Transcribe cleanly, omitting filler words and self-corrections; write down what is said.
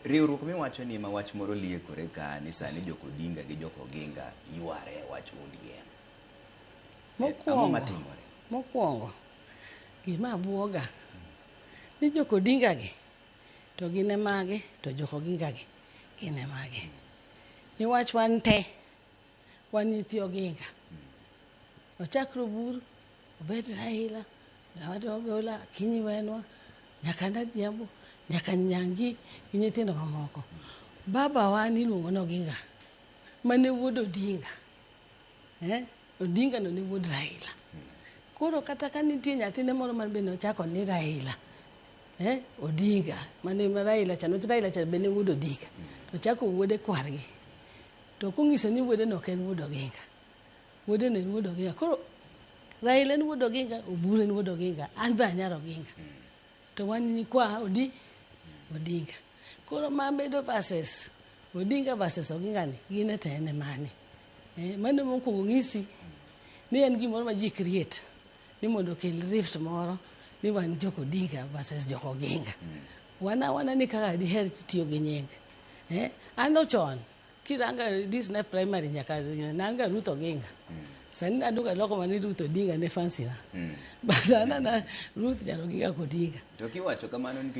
Riwruok miwacho ni ma wach moro liekore ka ni sani jok Odinga gi jok Oginga yware e wach ODM. Ang'o Mokwongo, matimore? Mokwongo, gima buoga ni jok Odinga gi to gin e mage, to jok Oginga gi gin e mage. Niwach wan te wan nyithi Oginga. Ochakre Oburu, obed Raila, Ogola, Akinyi Wenwa, nyaka Nadhiambo, nyaka Nyangi gi nyithindo mamoko. Baba wa niluongo ni Oginga, mane wuod Odinga. Eh? Odinga no ne wuod Raila. Koro kata ka nitie nyathine moro man be nochako ni Raila. Eh? Odinga, mane ma Raila cha, niwach Raila cha be ne wuod Odinga. To chako wuode kwargi. To kong'iso ni wuode no ok en wuod Oginga. Wuode no en wuod Oginga. Koro Raila en wuod Oginga, Oburu en wuod Oginga, an be anyar Oginga. To wan nyikwa Odinga. Koro ma bedo versus Odinga versus Oginga ni, gin to en e mane? Eh, mano mokwongo ng'isi ni en gimoro ma ji create ni mondo okel rift moro ni wan jok Odinga versus jok Oginga. Wan awana ni kaka diher tiyo gi nying. Eh, an no chon kiranga this ne primary nyaka nanga Ruth Oginga. Sani naduogo aloko mana ni Ruth Odinga ne fancy na. But an ana Ruth nyar Oginga Kodinga. To kiwacho kamano nikech